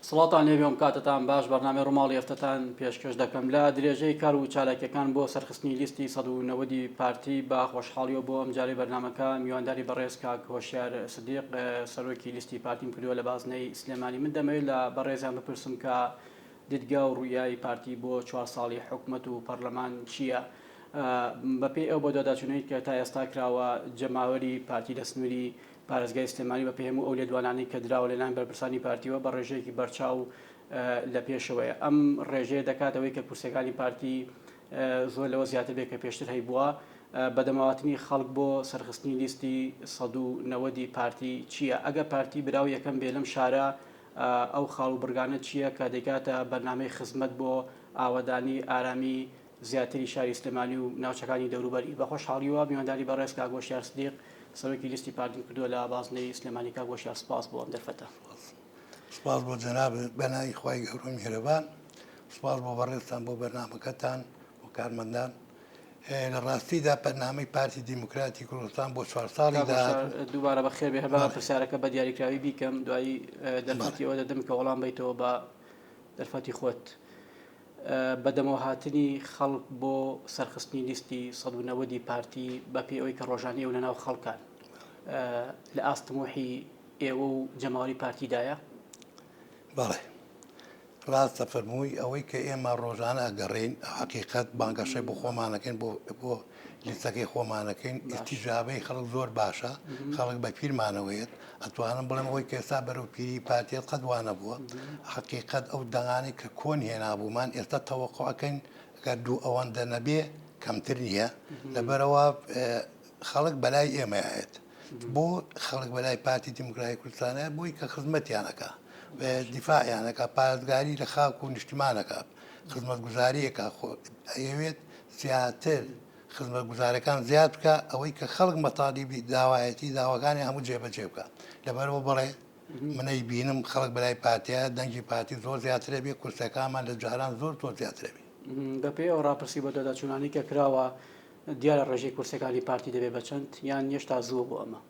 سڵاوتان لێبێ و کاتتان باش بەرنامەی ڕووماڵی هەفتەتان پێشکەش دەکەم لە درێژەی کار و چالاکیەکان بۆ سەرخستنی لیستی 190 پارتی بە خۆشحاڵیەوە بۆ ئەمجارەی بەرنامەکە میوانداری بەڕێز کاک هۆشیار سدیق سەرۆکی لیستی پارتیم کردووە لە بازنەی سلێمانی من دەمەوێت لە بەڕێزیان بپرسم کە دیدگا و ڕوئیای پارتی بۆ چوار ساڵی حکومەت و پەرلەمان چییە؟ بەپێی ئەو بەدواداچوونەی کە تا ئێستا کراوە جەماوەری پارتی لە سنووری پارێزگای سلێمانی بەپێی هەموو ئەو لێدوانانەی کە دراوە لەلایەن بەرپرسانی پارتیەوە بە ڕێژەیەکی بەرچاو لە پێشەوەیە ئەم ڕێژەیە دەکات ئەوەی کە کورسیەکانی پارتی زۆر لەوە زیاتر بێت کە پێشتر هەیبووە بەدەمەواتنی خەڵک بۆ سەرخستنی لیستی 190 پارتی چییە ئەگەر پارتی براو یەکەم بێ لەم شارە ئەو خاڵ و بڕگانە چییە کە دەیکاتە بەرنامەی خزمەت بۆ ئاوەدانی ئارامی زیاتری شاری سلێمانی و ناوچەکانی دەوروبەری. بە خۆشحاڵیوە میوانداری بەڕێز کاک هۆشیار سدیق سەرۆکی لیستی پارتیم کردووە لە بازنەی سلێمانی. کاک هۆشیار سپاس بۆ ئەم دەرفەتە. سپاس بۆ جەنابت بەناوی خوای گەورە و میهرەبان. سپاس بۆ بەڕێزتان بۆ بەرنامەکەتان و کارمەندان. لە ڕاستیدا بەرنامەی پارتی دیموکراتی کوردستان بۆ چوار ساڵی کاک هۆشیار داهاتوو دووبارە بەخێر بێ. هەر با بەڵێ. پرسیارەکە بە دیاریکراوی بیکەم دوایی دەرفەتی بەڵێ. ئەوە دەدەم کە وەڵام بەیتەوە بە دەرفەتی خۆت. بەدەمەوەهاتنی خەڵک بۆ سەرخستنی لیستی 190 ی پارتی بەپێی ئەوەی کە ڕۆژانە ئێوە لەناو خەڵکان لە ئاست تموحی ئێوە و جەماوەری پارتیدایە؟ بەڵێ ڕاستە فەرمووی ئەوەی کە ئێمە ڕۆژانە ئەگەڕێین حەقیقەت بانگەشەی بۆ خۆمانەکەین بۆ بۆ لیستەکەی خۆمانەکەین ئیستیجابەی خەڵک زۆر باشە خەڵک بە پیرمانەوەیەت ئەتوانم بڵێم ئەوەی کە ئێستا بەرەو پیری پارتیەت قەت وا نەبووە حەقیقەت ئەو دەنگانەی کە کۆن هێنابوومان ئێستا تەوەقع ئەکەین گەر دوو ئەوەندە نەبێ کەمتر نییە لەبەرەوە خەڵک بەلای ئێمەیەت بۆ خەڵک بەلای پارتی دیموکراتی کوردستانە بۆی کە خزمەتیانەکە دیفاعیانەکە پارێزگاری لە خاک و نیشتیمانەکە خزمەتگوزاریەکە خۆ ئەیەوێت زیاتر خزمەتگوزارەکان زیاد بکا ئەوەی کە خەڵک مەتالیبی داوایەتی داواکانی هەموو جێبەجێ بکا لەبەرئەوە بەڵێ من ئەیبینم خەڵک بەلای پارتیە دەنگی پارتی زۆر زیاترە بێ کورسەکانمان لە جاران زۆر زۆر زیاترە بێ. بەپێی ئەو ڕاپرسی بەدواداچوونانەی کە کراوە دیارە ڕێژەی کورسیەکانی پارتی دەبێ بە چەند یان یەشتا زووە بۆ ئەمە؟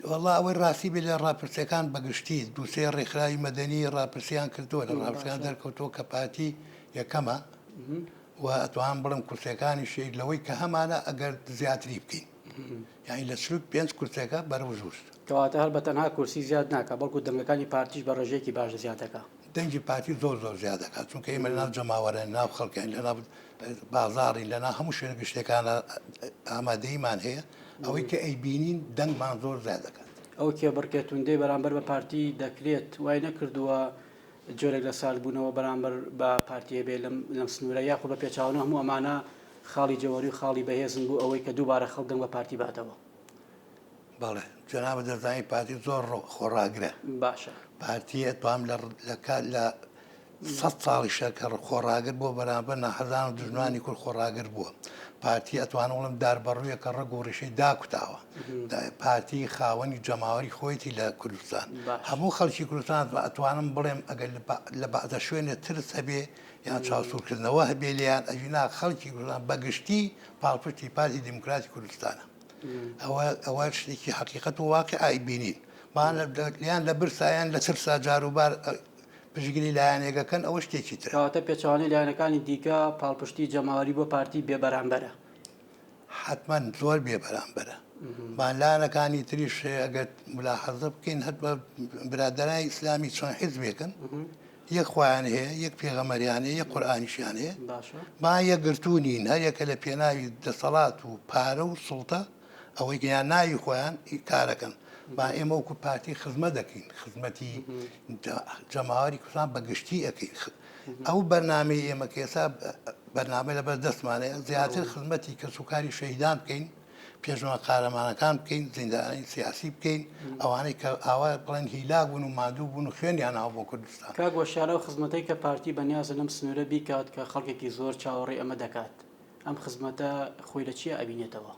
وەڵا ئەوەی ڕاستی بێ لە ڕاپرسیەکان بەگشتی دووسێ ڕێکخراوی مەدەنی ڕاپرسیان کردووە لە ڕاپرسیان دەرکەوتووە کە پارتی یەکەمە و ئەتوانم بڵێم کورسیەکانیش لەوەی کە هەمانە ئەگەر زیاتری بکەین یانی لە 45 کورسەکە بەرەو ژوور. کەواتە هەر بە تەنها کورسی زیاد ناکا بەڵکو دەنگەکانی پارتیش بە ڕێژەیەکی باش زیاد دەکا. دەنگی پارتی زۆر زۆر زیاد دەکات چونکە ئێمە لەناو جەماوەرین لەناو خەڵکین لەناو بازاڕین لەناو هەموو شوێنە گشتیەکانە ئامادەییمان هەیە ئەوەی کە ئەیبینین دەنگمان زۆر زیاد دەکات. ئەو کێبڕکێ توندەی بەرامبەر بە پارتی دەکرێت وای نەکردووە جۆرێک لە ساردبوونەوە بەرامبەر بە پارتی هەبێ لەم لەم سنوورە یاخود بە پێچەوانەوە هەموو ئەمانە خاڵی جەوهەری و خاڵی بەهێزن بۆ ئەوەی کە دووبارە خەڵک دەنگ بە پارتی باتەوە؟ بەڵێ جەنابت دەزانی پارتی زۆر خۆڕاگرە. باشە. پارتی ئەتوام لە لە کات لە سەد ساڵیشە کە خۆڕاگر بووە بەرامبەر ناحەزان و دوژمنانی کورد خۆڕاگر بووە. پارتی ئەتوانم بڵێم داربەڕوویەکە ڕەگ و ڕیشەی داکوتاوە. پارتی خاوەنی جەماوەری خۆیەتی لە کوردستان. هەموو خەڵکی کوردستان ئەتوانم بڵێم ئەگەر لە بەعزە شوێنێ ترس هەبێ یان چاوسوورکردنەوە هەبێ لێیان ئەگینا خەڵکی کوردستان بە گشتی پاڵپشتی پارتی دیموکراتی کوردستانە. ئەوە ئەوە شتێکی حەقیقەت و واقیع ئەیبینین. یان لە برسا یان لە ترسا جاروبار پشتگیری لایەنێک ئەکەن ئەوە شتێکی ترە. کەواتە پێچەوانەی لایەنەکانی دیکە پاڵپشتی جەماوەری بۆ پارتی بێ بەرامبەرە. حەتمەن زۆر بێ بەرامبەرە. با لایەنەکانی تریش ئەگەر مولاحەزە بکەین هەر بە برادەرانی ئیسلامی چەند حیزبێکن یەک خوایان هەیە یەک پێغەمبەریان هەیە یەک قورئانیشیان هەیە با یەکگرتوو نین هەر یەکە لە پێناوی دەسەڵات و پارە و سوڵتە ئەوەی کە یان ناوی خۆیان کارەکەن با ئێمە وەکو پارتی خزمەت دەکەین خزمەتی جەماوەری کوردستان بە گشتی ئەەکەین ئەو بەرنامەی ئێمە کە ئێستا بەرنامە لەبەر دەستمانەیە زیاتر خزمەتی کەسوکاری شەهیدان بکەین پێشمەرگە قارەمانەکان بکەین زیندانی سیاسی بکەین ئەوانەی کە ئاوا بڵێن هیلاک بوون و ماندوو بوون و خوێنیان ناوە بۆ کوردستان. کاک وەشار ئەو خزمەتەی کە پارتی بەنیازە لەم سنوورە بیکات کە خەڵکێکی زۆر چاوەڕێی ئەمە دەکات ئەم خزمەتە خۆی لە چیا ئەبینێتەوە؟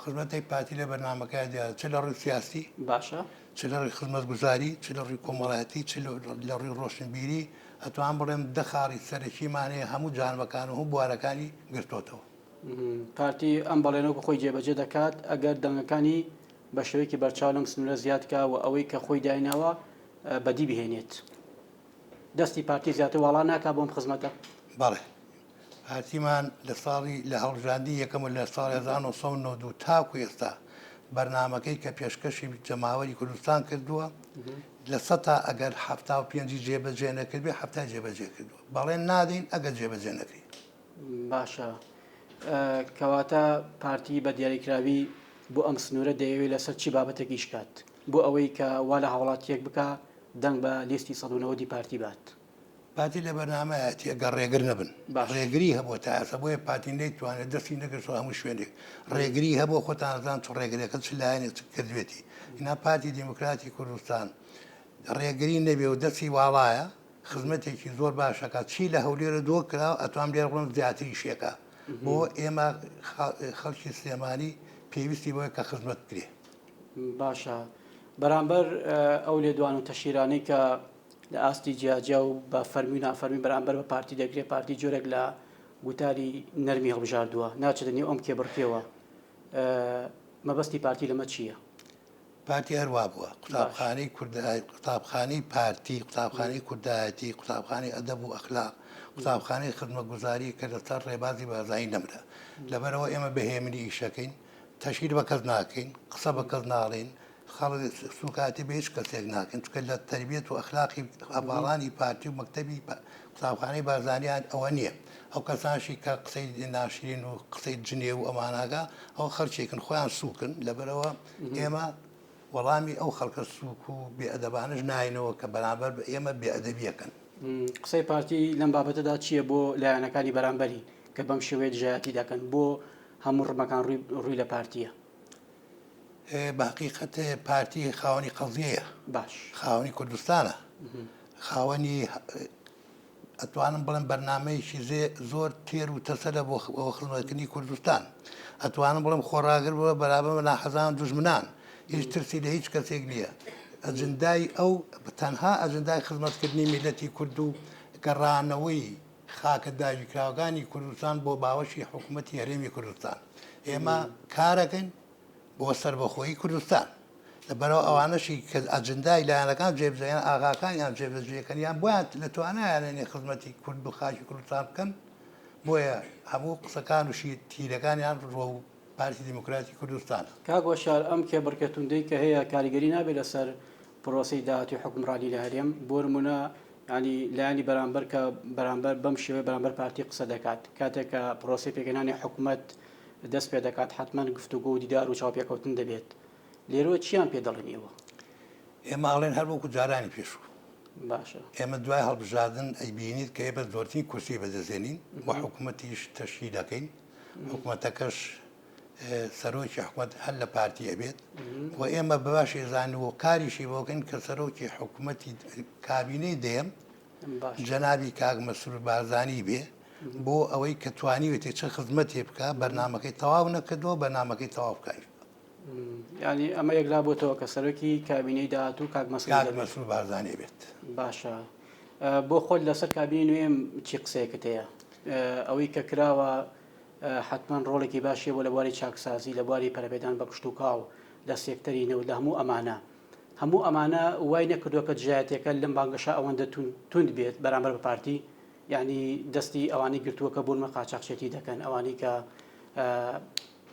خزمەتەی پارتی لە بەرنامەکەیا دیارە چ لە ڕووی سیاسی، باشە. چ لە ڕووی خزمەتگوزاری، چ لە ڕووی کۆمەڵایەتی، چ لە ڕووی ڕۆشنبیری، ئەتوانم بڵێم دە خاڵی سەرەکیمان هەیە هەموو جانبەکان و هەموو بوارەکانی گرتۆتەوە. پارتی ئەم بەڵێنە وەکو خۆی جێبەجێ دەکات ئەگەر دەنگەکانی بە شێوەیەکی بەرچاو لەم سنوورە زیاد کا و ئەوەی کە خۆی دایناوە بەدی بهێنێت. دەستی پارتی زیاتر واڵا ناکا بۆ ئەم خزمەتە؟ بەڵێ پارتیمان لە ساڵی لە هەڵبژاردنی یەکەم و لە ساڵی 1992 تاکو ئێستا بەرنامەکەی کە پێشکەشی جەماوەری کوردستان کردووە لە سەتا ئەگەر 75 جێبەجێ نەکردبێ 70 جێبەجێ کردووە بەڵێن نادەین ئەگەر جێبەجێ نەکرێ. باشە کەواتە پارتی بە دیاریکراوی بۆ ئەم سنوورە دەیەوێت لەسەر چی بابەتێک ئیش کات بۆ ئەوەی کە وا لە هاوڵاتیەک بکا دەنگ بە لیستی 190 پارتی بات؟ پارتی لە بەرنامەیەتی ئەگەر ڕێگر نەبن باش. ڕێگری هەبووە تا ئێستا بۆیە پارتی نەیتوانێت دەستی نەگرتووە هەموو شوێنێک ڕێگری هەبووە خۆتان ئەزان چ ڕێگرێکە چ لایەنێک چ کردوێتی ئینا پارتی دیموکراتی کوردستان ڕێگری نەبێ و دەستی واڵایە خزمەتێکی زۆر باش ئەکات چی لە هەولێرە دۆ کرا ئەتوام لێرە بڵێم زیاتریش ئەکا بۆ ئێمە خەڵکی سلێمانی پێویستی بۆیە کە خزمەت بکرێ. باشە بەرامبەر ئەو لێدوان و تەشیرانەی کە لە ئاستی جیاجیا و بە فەرمی و نافەرمی بەرامبەر بە پارتی دەکرێت پارتی جۆرێک لە گوتاری نەرمی هەڵبژاردووە ناچێتە نێو ئەم کێبڕکێوە مەبەستی پارتی لەمە چییە؟ پارتی هەر وابووە قوتابخانەی کوردای قوتابخانەی پارتی قوتابخانەی کوردایەتی قوتابخانەی ئەدەب و ئەخلاق قوتابخانەی خزمەتگوزاری کە لەسەر ڕێبازی بارزانی نەمرە لەبەرئەوە ئێمە بە هێمنی ئیشەکەین تەشهیر بە کەس ناکەین قسە بە کەس ناڵێین خەڵک سوکایەتی بە هیچ کەسێک ناکەین چونکە لە تەربیەت و ئەخلاقی هەڤاڵانی پارتی و مەکتەبی قوتابخانەی بارزانیان ئەوە نییە ئەو کەسانشی کە قسەی ناشرین و قسەی جنێو و ئەماناکە ئەو خەڵکێکن خۆیان سووکن لەبەرەوە ئێمە وەڵامی ئەو خەڵکە سووک و بێئەدەبانەش ناینەوە کە بەرامبەر بە ئێمە بێئەدەبیەکەن. قسەی پارتی لەم بابەتەدا چییە بۆ لایەنەکانی بەرامبەری کە بەم شێوەیە دژایەتی دەکەن بۆ هەموو ڕمەکان ڕووی لە پارتیە؟ بە هەقیقەت پارتی خاوەنی قەزیەیە باش خاوەنی کوردستانە خاوەنی ئەتوانم بڵێم بەرنامەیەکی زێ زۆر تێر و تەسەلە بۆ خزمەتکردنی کوردستان ئەتوانم بڵێم خۆڕاگر بووە بەرامبەر بە ناحەزان دوژمنان هیچ ترسی لە هیچ کەسێک نییە ئەجندای ئەو تەنها ئەجندای خزمەتکردنی میلەتی کورد و گەڕانەوەی خاکە داگیرکراوەکانی کوردستان بۆ باوەشی حکوومەتی هەرێمی کوردستان ئێمە کارەکەین بۆ سەربەخۆیی کوردستان. لەبەرئەوە ئەوانەشی کە ئەجندای لایەنەکان جێبەجێ ئاغاکانیان جێبەجێکەن یان بۆیان لە توانایانە نیە خزمەتی کورد و خاکی کوردستان بکەن بۆیە هەموو قسەکان و تیرەکانیان ڕووەو پارتی دیموکراتی کوردستانە. کاک وەشار ئەم کێبڕکێ توندەی کە هەیە کاریگەری نابێت لەسەر پرۆسەی داهاتووی حوکمڕانی لە هەرێم؟ بۆ نموونە یانی لایەنی بەرامبەر کە بەرامبەر بەم شێوەیە بەرامبەر پارتی قسە دەکات کاتێک کە پرۆسەی پێکهێنانی حکومەت دەست پێ دەکات حەتمەن گفتوگۆ و دیدار و چاوپێکەوتن دەبێت لێرەوە چیان پێ دەڵێن ئێوە؟ ئێمە ئەڵێن هەر وەکو جارانی پێشوو. باشە. ئێمە دوای هەڵبژاردن ئەیبینیت کە ئێمە زۆرترین کورسی بەدەستێنین و حکوومەتیش تەشکیل دەکەین حکوومەتەکەش سەرۆکی حکوومەت هەر لە پارتی ئەبێت و ئێمە بەباشی زانین و کاریشی بۆکەین کە سەرۆکی حکوومەتی کابینەی دەیەم جەنابی کاک مەسرور بارزانی بێ بۆ ئەوەی کە توانیوێتی چ خزمەتێ بکا بەرنامەکەی تەواو نەکردەوە بەرنامەکەی تەواو بکا. یانی ئەمە یەکلا بۆتەوە کە سەرۆکی کابینەی داهاتوو کاک مەسرور کاک مەسرور بارزانی بێت. باشە بۆ خۆت لەسەر کابینەی نوێم چی قسەیەکت هەیە؟ ئەوەی کە کراوە حتمما ڕۆڵێکی باشی بۆ لە بواری چاکسازی لە بواری پەرەپێدان بە کشتوکاڵ لە سێکتەری نەوت لە هەموو ئەمانە هەموو ئەمانە وای نەکردووە کە دژایەتیەکە لەم بانگەشە ئەوەندە توند بێت بەرامبەر بە پارتی یعنی دەستی ئەوانەی گرتووە کە بۆنمە قاچاخچێتی دەکەن ئەوانەی کە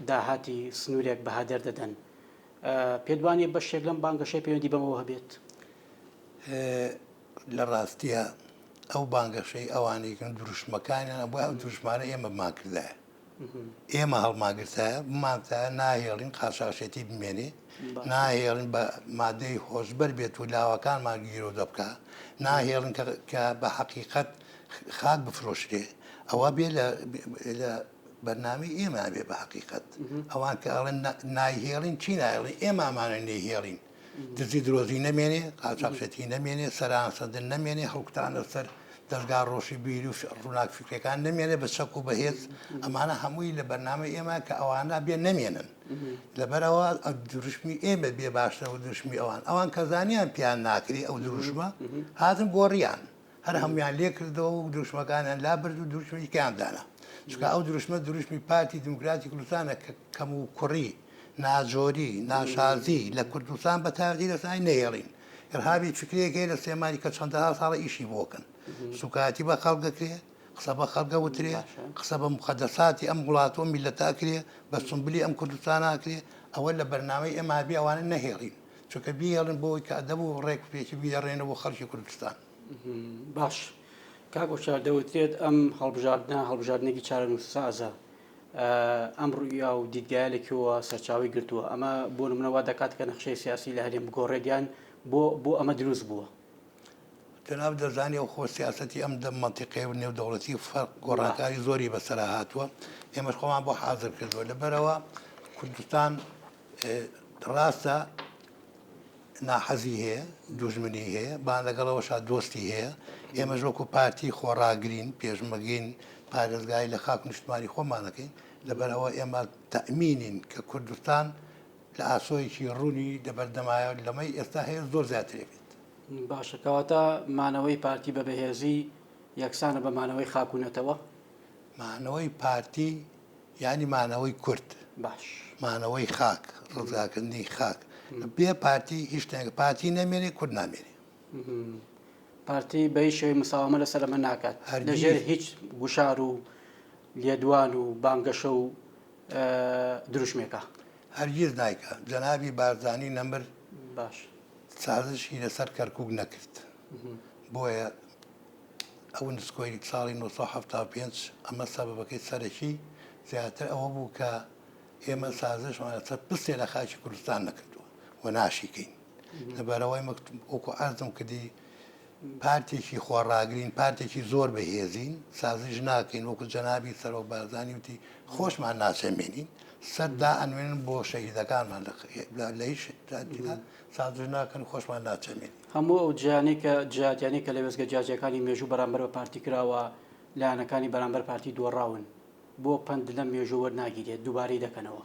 داهاتی سنوورێک بە هەدەر دەدەن پێت وانیە بەشێک لەم بانگەشەی پەیوەندی بەمەوە هەبێت؟ لە ڕاستیە ئەو بانگەشەی ئەوانەی دروشمەکانیان ئەبوایە ئەو دروشمانە ئێمە بمانکردایە ئێمە هەڵمانگرتایە بمانتایە ناهێڵین قاچاخچێتی بمێنێ ناهێڵین بە مادەی هۆشبەر بێت و لاوەکانمان گیرۆدە بکە ناهێڵن کە بە حەقیقەت خاک بفرۆشرێ ئەوە بێ لە بەرنامەی ئێمە بێ بە حەقیقەت ئەوان کە ئەڵێن نایهێڵین چی نایڵین ئێمامانە نەیهێڵین دزی درۆزی نەمێنێ، قاچاخچێتی نەمێنێ، سەرانسەندن نەمێنێ، هەڵکوتانە سەر دەزگا ڕۆشنبیری و ڕووناک فیکرەکان نەمێنێ بە چەک و بە هێز، ئەمانە هەمووی لە بەرنامەی ئێمە کە ئەوانە بێ نەمێنن. لەبەرئەوە دروشمی ئێمە بێ باشترە و دروشمی ئەوان. ئەوان کە زانیان پێیان ناکرێ ئەو دروشمە، هاتن گۆڕیان. هەر هەموویان لێ کردەوە و دروشمەکانیان لابرد و دروشمی دیکەیان دانا. چونکە ئەو دروشمە دروشمی پارتی دیموکراتی کوردستانە کە کەموکوڕی، ناجۆری، ناشازی لە کوردستان بە تایبەتی لە سای نەهێڵین. ئیرهابی فکریەک هەیە لە سلێمانی کە چەندەها ساڵە ئیشی بۆ کەن. سوکایەتی بە خەڵک ئەکرێ، قسە بە خەڵک ئەوترێ، قسە بە موقەدەساتی ئەم وڵات و ئەم میللەتە ئەکرێ، بە سومبلی ئەم کوردستانە ئەکرێ، ئەوە لە بەرنامەی ئێمە بێ ئەوانە نەهێڵین، چونکە بیهێڵن بۆ ئەوەی کە ئەدەب و ڕێک و پێکی بیگەڕێنەوە بۆ خەڵکی کوردستان. باش کاک وشار دەوترێت ئەم هەڵبژاردنە هەڵبژاردنێکی چارەنووسسازە ئەم ڕوئیا و دیدگایە لە کوێوە سەرچاوەی گرتووە ئەمە بۆ نمونە وا دەکات کە نەخشەی سیاسی لە هەرێم بگۆڕێت یان بۆ بۆ ئەمە دروست بووە؟ جەنابت دەزانی ئەو خۆ سیاسەتی ئەم دەم مەنتیقەیە و نێودەوڵەتی فەرق گۆڕانکاری زۆری بەسەرا هاتووە ئێمەش خۆمان بۆ حازر کردووە لەبەرەوە کوردستان ڕاستە ناحەزی هەیە دوژمنی هەیە بان لەگەڵەوەشا دۆستی هەیە ئێمەش وەکو پارتی خۆڕاگرین پێشمەگین پارێزگاری لە خاک نیشتمانی خۆمانەکەین لەبەرەوە ئێمە تەمینین کە کوردستان لە ئاسۆیەکی ڕوونی لەبەردەمایە لەمەی ئێستا هەیە زۆر زیاترێ بێت. باشە کەواتە مانەوەی پارتی بە بەهێزی یەکسانە بە مانەوەی خاک و نەتەوە؟ مانەوەی پارتی یانی مانەوەی کورد. باش. مانەوەی خاک، ڕزگارکردنی خاک. بێ پارتی هیچ شتێک پارتی نەمێنێ کورد نامێنێ. پارتی بە هیچ شێوەی مساوەمە لەسەر ئەمە ناکات. لەژێر هیچ گوشار و لێدوان و بانگەشە و دروشمێکە. هەرگیز نایکا. جەنابی بارزانی نەمر باش. سازشی لەسەر کەرکوک نەکرد. بۆیە ئەو نسکۆی ساڵی 1975 ئەمە سەبەبەکەی سەرەکی زیاتر ئەوە بوو کە ئێمە سازشمان لەسەر پستێ لە خاکی کوردستان نەکردووە و ناشیکەین. لەبەرئەوەی وەکو عەرزم کردی پارتێکی خۆڕاگرین، پارتێکی زۆر بەهێزین، سازش ناکەین، وەکو جەنابی سەرۆک بارزانی وتی خۆشمان ناچەمێنین، سەر دائەنوێنن بۆ شەهیدەکانمان لە هیچ سازش ناکەن خۆشمان ناچەمێنین. هەموو ئەو جیانەی کە جیاتیانەی کە لە وێستگە جیاجیاکانی مێژوو بەرامبەر بە پارتی کراوە، لایەنەکانی بەرامبەر پارتی دۆڕاون، بۆ پەند لەم مێژوو وەرناگیرێت، دووبارەی دەکەنەوە؟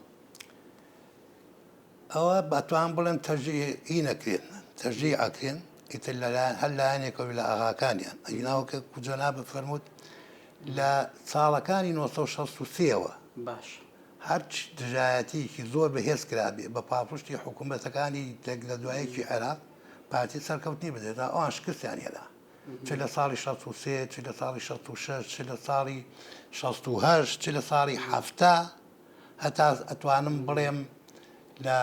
ئەوە ئەتوانم بڵێم تەشجیع نەکرێن تەشجیع ئەکرێن ئیتر لەلایەن هەر لایەنێکەوە لە ئاغاکانیان ئەگینا وەک جەنابت فەرمووت لە ساڵەکانی 1963ەوە باش هەرچ دژایەتیەکی زۆر بەهێز کرابێ بە پاڵپشتی حکوومەتەکانی لە دوایەکی عێراق پارتی سەرکەوتنی بدێتا ئەوان شکستیان هێنا چ لە ساڵی 63 چ لە ساڵی 66 چ لە ساڵی 68 چ لە ساڵی 70 هەتا ئەتوانم بڵێم لە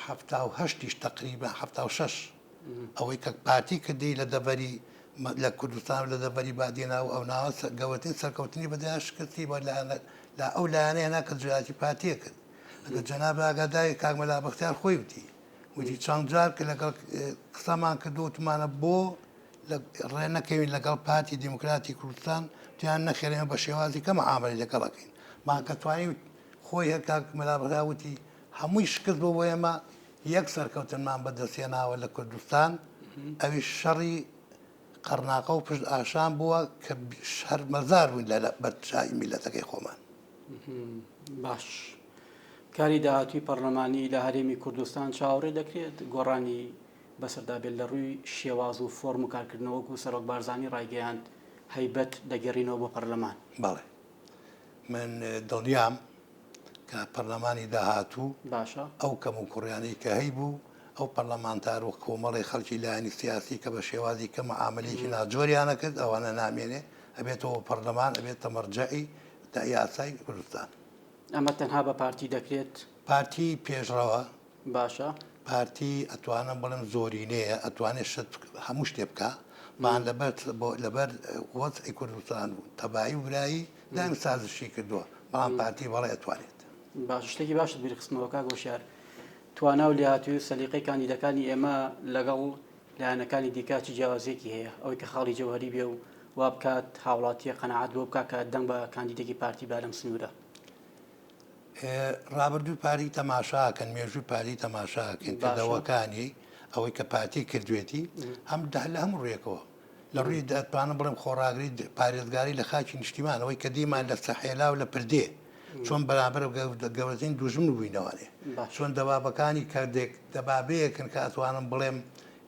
78یش تقریبا 76 ئەوەی کە پارتی کردی لە دەڤەری لە کوردستان لە دەڤەری بادینا و ئەو ناوە گەوەترین سەرکەوتنی بەدەیان شکستی بە لە ئەو لایەنەیە نا کە دژایەتی پارتیە کرد ئەگەر جەناب ئاگاداری کاک مەلا بەختیار خۆی وتی وتی چەند جار کە لەگەڵ قسەمان کردو وتمانە بۆ ڕێ نەکەوین لەگەڵ پارتی دیموکراتی کوردستان وتیان نەخێر ئێمە بە شێوازی کە مەعامەلەی لەگەڵ ئەکەین بەڵام کە توانی خۆی هەر کاک مەلا بەختیار وتی هەمووی شکست بۆ بۆ ئێمە یەک سەرکەوتنمان بەدەستهێناوە لە کوردستان ئەویش شەڕی قەرناقە و پشت ئاشان بووە کە شەرمەزار بووین لە بەرچاوی میلەتەکەی خۆمان. باش کاری داهاتوی پەرلەمانی لە هەرێمی کوردستان چاوەڕێ دەکرێت گۆڕانی بەسەردا بێت لە ڕووی شێواز و فۆرم و کارکردنەوە وەکو سەرۆک بارزانی ڕایگەیاند هەیبەت دەگێڕینەوە بۆ پەرلەمان. بەڵێ من دڵنیام کە پەرلەمانی داهاتوو باشە. ئەو کەموکوڕیانەی کە هەیبوو ئەو پەرلەمانتار و کۆمەڵی خەڵکی لایەنی سیاسی کە بە شێوازی کە مەعامەلەیەکی ناجۆریانە کرد ئەوانە نامێنێ ئەبێتەوە پەرلەمان ئەبێتە مەرجەعی یاسای کوردستان. ئەمە تەنها بە پارتی دەکرێت؟ پارتی پێشڕەوە باشە. پارتی ئەتوانم بڵێم زۆرینەیە ئەتوانێت شت هەموو شتێ بکا بەڵام لەبەر لەبەر وەزعی کوردستان و تەبایی و برایی دایم سازشی کردووە بەڵام پارتی بەڵێ ئەتوانێت. باشە شتێکی باشت بیر خستمەوە کاک هۆشیار توانا و لێهاتووی و سەلیقەی کاندیدەکانی ئێمە لەگەڵ لایەنەکانی دیکە چ جیاوازیەکی هەیە ئەوەی کە خاڵی جەوهەری بێ و وا بکات هاوڵاتیە قەناعەت بۆ بکات کە دەنگ بە کاندیدێکی پارتی با لەم سنوورە؟ ڕابردووی پارتی تەماشاکەن مێژووی پارتی تەماشاکەن کردەوەکانی ئەوەی کە پارتی کردوێتی هەم لە هەموو ڕوویەکەوە لە ڕووی دەتوانم بڵێم خۆڕاگری پارێزگاری لە خاکی نیشتیمان ئەوەی کە دیمان لە سەحێلا و لە پردێ چۆن بەرامبەر گەورەترین دوژمن بووینەوانێ چۆن دەبابەکانی کردێک دەبابەیەکن کە ئەتوانم بڵێم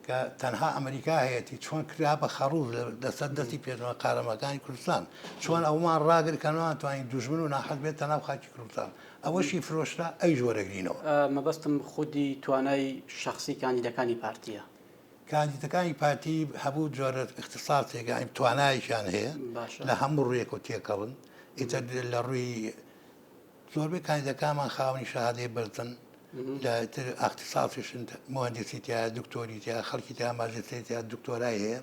کە. کە تەنها ئەمریکا هەیەتی چۆن کرا بە خەڕوز لەسەر دەستی پێشمەرگە قارەمانەکانی کوردستان چۆن ئەومان ڕاگر کە نەمانتوانی دوژمن و ناحەز بێتە ناو خاکی کوردستان ئەوەشی فرۆشرا ئەویش وەرەگرینەوە. مەبەستم خودی توانای شەخسی کاندیدەکانی پارتیە. کاندیدەکانی پارتی هەموو جۆرە ئیختیساسێک یانی توانایەکیان هەیە لە هەموو ڕوویەکەوە تێکەڵن ئیتر لە ڕووی زۆربەی کاندیدەکانمان خاوەنی شەهادەی بەرزن لە تر ئاختیساسیشن موهەندیسی تیایە دکتۆری تیایە خەڵکی تیا ماجستێری تیا دکتۆرای هەیە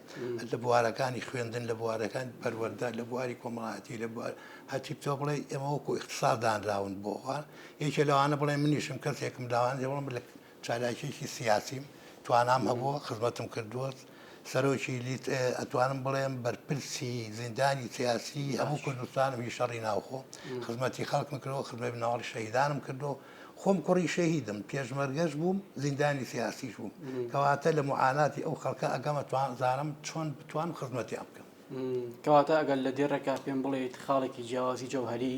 لە بوارەکانی خوێندن لە بوارەکانی پەروەردە لە بواری کۆمەڵایەتی لە بوار هەرچی تۆ بڵێ ئێمە وەکو ئیختیساس دانراون بۆ یەکێ لەوانە بڵێ منیشم کەسێکم داوان بڵێم لە چالاکیەکی سیاسیم، توانام هەبووە، خزمەتم کردووە، سەرۆکی لیست ئەتوانم بڵێم بەرپرسی زیندانی سیاسی هەموو کوردستانم هی شەڕی ناوخۆ، خزمەتی خەڵکم کردووە، خزمەتی بنەماڵەی شەهیدانم کردووە، خۆم کوڕی شەهیدم، پێشمەرگەش بووم، زیندانی سیاسیش بووم، کەواتە لە موعاناتی ئەو خەڵکە ئەگەم ئەتوانم چۆن بتوانم خزمەتیان بکەم. کەواتە ئەگەر لە دێڕێکا پێم بڵێیت خاڵێکی جیاوازی جەوهەری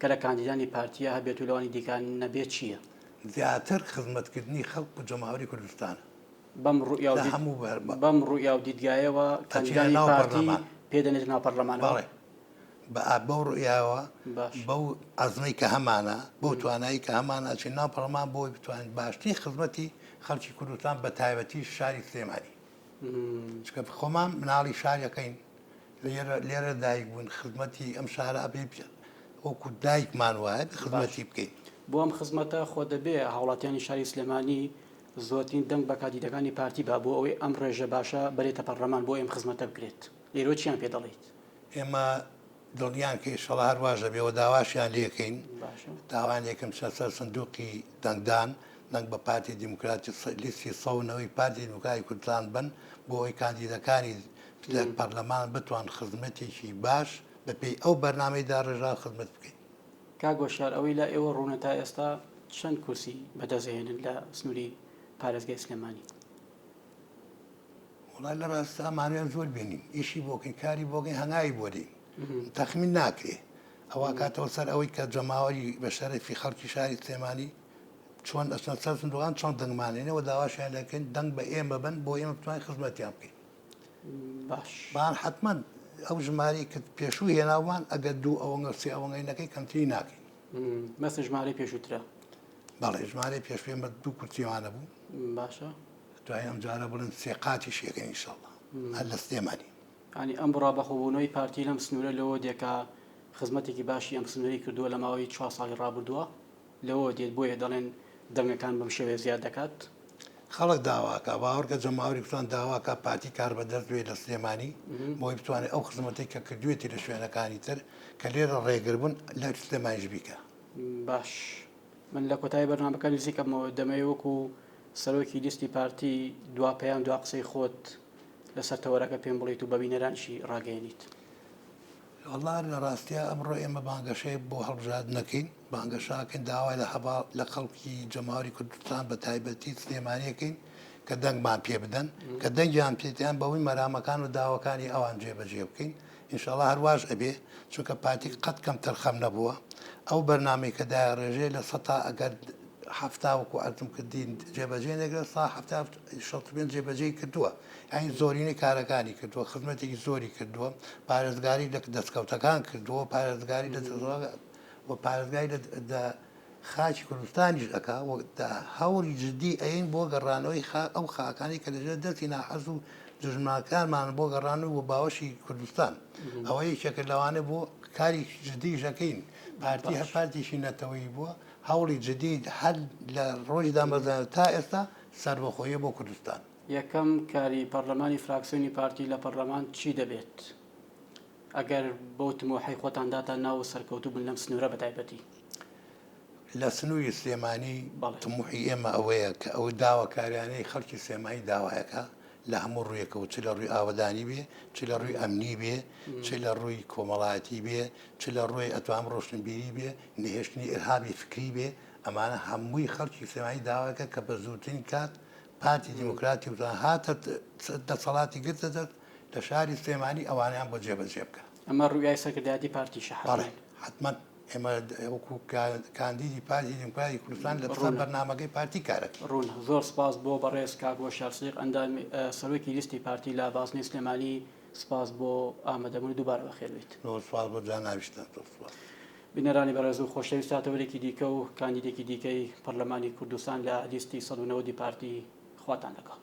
کە لە کاندیدانی پارتییە هەبێت و لەوانی دیکە نەبێت چییە؟ زیاتر خزمەتکردنی خەڵک و جەماوەری کوردستانە. بەم ڕوئیا و لە هەموو بەر بەم ڕوئیا و دیدگایەوە ئەچینە کاندیدانی ناو پارتی پەرلەمان. پێ دەنێتە ناو پەرلەمانەوە؟ بەڵێ بە ئا بەو ڕوئیاوە باش. بەو عەزمەی کە هەمانە بەو توانایی کە هەمانە ئەچینە ناو پەرلەمان بۆ ئەوەی بتوانین باشترین خزمەتی خەڵکی کوردستان بە تایبەتی شاری سلێمانی چونکە خۆمان مناڵی شارەکەین لێرە لێرە دایک بووین خزمەتی ئەم شارە ئەبێ وەکو دایکمان وایە خزمەتی بکەین. بۆ ئەم خزمەتە خۆ دەبێ هاوڵاتیانی شاری سلێمانی زۆرترین دەنگ بە کاندیدەکانی پارتی با بۆ ئەوەی ئەم ڕێژە باشە بەرێتە پەڕلەمان بۆ ئەم خزمەتە بکرێت لێرەوە چیان پێ دەڵێیت؟ ئێمە دڵنیان کە ئیشەڵا هەر واش دەبێ و داواشیان لێکەین داوایان لێکەم بچنە سەر سندوقی دەنگدان دەنگ بە پارتی دیموکراتی لیستی سەونەوەی پارتی دیموکراتی کوردستان بن بۆ ئەوەی کاندیدەکانی لە پەرلەمان بتوان خزمەتێکی باش بەپێی ئەو بەرنامەی داڕێژراو خزمەت بکەین. کاک هۆشیار ئەوەی لای ئێوە ڕوونە تا ئێستا چەند کورسی بەدەست ئەهێنن لە سنووری پارێزگای سلێمانی؟ وەڵا لە ڕاستە ئەمانەوێت زۆر بێنین ئیشی بۆکەین کاری بۆکەین هەنگاوی بۆ دێین تەخمین ناکرێ ئەوە کاتەوە سەر ئەوەی کە جەماوەری بە شەرەفی خەڵکی شاری سلێمانی چۆن ئەچنە سەر سندوقان چۆن دەنگمانێنەوە داواشیان لەکەین دەنگ بە ئێمە بن بۆ ئێمە بتوانین خزمەتیان بکەین باش بەڵام حەتمەن ئەو ژمارەی کە پێشوو هێناومان ئەگەر دوو ئەوەنگە سێ ئەوەنگەی نەکەی کەمتری ناکەین. مەسە ژمارەی پێشووترە؟ بەڵێ ژمارەی پێشوو ئێمە دوو کورسیمانە بوو. باشە. دوای ئەم جارە بڵێن سێ قاتیش یەکەین ئینشەڵا هەر لە سلێمانی. یانی ئەم بڕا بەخۆبوونەوەی پارتی لەم سنوورە لەوە دێ کە خزمەتێکی باشی ئەم سنوورەی کردووە لە ماوەی چوار ساڵی ڕابردووە لەوەوە دێت بۆیە دەڵێن دەنگەکان بەم شێوەیە زیاد دەکات؟ خەڵک داواکا، باوەڕکە جەماوەری کوردستان داواکا پارتی کاربەدەست بێت لە سلێمانی بۆی بتوانێت ئەو خزمەتەی کە کردوێتی لە شوێنەکانی تر کە لێرە ڕێگر بوون لە سلێمانیش بیکا. باش من لە کۆتایی بەرنامەکە نزیکەمەوە دەمەوێ وەکو سەرۆکی لیستی پارتی دوا پەیام دوا قسەی خۆت لەسەر تەوەرەکە پێم بڵێیت و بە بینەرانیشی ڕاگەیەنیت. وەڵا لە ڕاستیا ئەمڕۆ ئێمە بانگەشەی بۆ هەڵبژاردن نەکەین، بانگەشە ئەکەین داوا لە هەڤاڵ لە خەڵکی جەماوەری کوردستان بە تایبەتی سلێمانی ئەکەین کە دەنگمان پێ بدەن کە دەنگیان پێدان بەوەی مەرامەکان و داواکانی ئەوان جێبەجێ بکەین ئینشاڵا هەر واش ئەبێ چونکە پارتی قەت کەمتەرخەم نەبووە ئەو بەرنامەی کە دایڕێژێ لە سەتا ئەگەر حەفتا وەکو عەرزم کردین جێبەجێ نەکرێت سا حەفتا 65 جێبەجێی کردووە یانی زۆرینەی کارەکانی کردووە خزمەتێکی زۆری کردووە پارێزگاری لە دەستکەوتەکان کردووە پارێزگاری لە و پارێزگاری لە خاکی کوردستانیش ئەکا و هەوڵی جدی ئەین بۆ گەڕانەوەی ئەو خاکانەی کە لەژێر دەستی ناحەز و دوژمنەکانمان بۆ گەڕانەوە بۆ باوەشی کوردستان ئەوە یەکێکە لەوانە بۆ کاری جدیش ئەکەین پارتی هەر پارتێکی نەتەوەیی بووە هەوڵی جدی هەر لە ڕۆژی دامەزراندن تا ئێستا سەربەخۆیە بۆ کوردستان. یەکەم کاری پەرلەمانی فراکسیۆنی پارتی لە پەرلەمان چی دەبێت؟ ئەگەر بەو تموحەی خۆتان داتان ناوە و سەرکەوتوو بن لەم سنوورە بە تایبەتی. لە سنووری سلێمانی تموحی ئێمە ئەوەیە کە ئەو داواکاریانەی خەڵکی سلێمانی داوایەکە لە هەموو ڕوویەکەوە چ لە ڕووی ئاوەدانی بێ چ لە ڕووی ئەمنی بێ چ لە ڕووی کۆمەڵایەتی بێ چ لە ڕووی ئەتوام ڕۆشنبیری بێ نەهێشتنی ئیرهابی فکری بێ ئەمانە هەمووی خەڵکی سلێمانی داواکە کە بە زووترین کات پارتی دیموکراتی کوردستان هاتە دەسەڵاتی گرتە دەست لە شاری سلێمانی ئەوانەیان بۆ جێبەجێ بکە. ئەمە ڕوئیای سەرکردایەتی پارتیشە حەتمەن. بەڵێ حەتمەن. ئێمە وەکو کاندیدی پارتی دیموکراتی کوردستان لە سەر بەرنامەکەی پارتی کارەکەین. ڕوونە. زۆر سپاس بۆ بەڕێز کاک هۆشیار سدیق ئەندامی سەرۆکی لیستی پارتی لە بازنەی سلێمانی سپاس بۆ ئامادەبوون و دووبارە بەخێر بێیت. زۆر سپاس بۆ جانابیشتان. زۆر سپاس. بینەرانی بەڕێز و خۆشەویست تا تەوەرێکی دیکە و کاندیدێکی دیکەی پەرلەمانی کوردستان لە لیستی 190 پارتی خواتان لەگەڵ.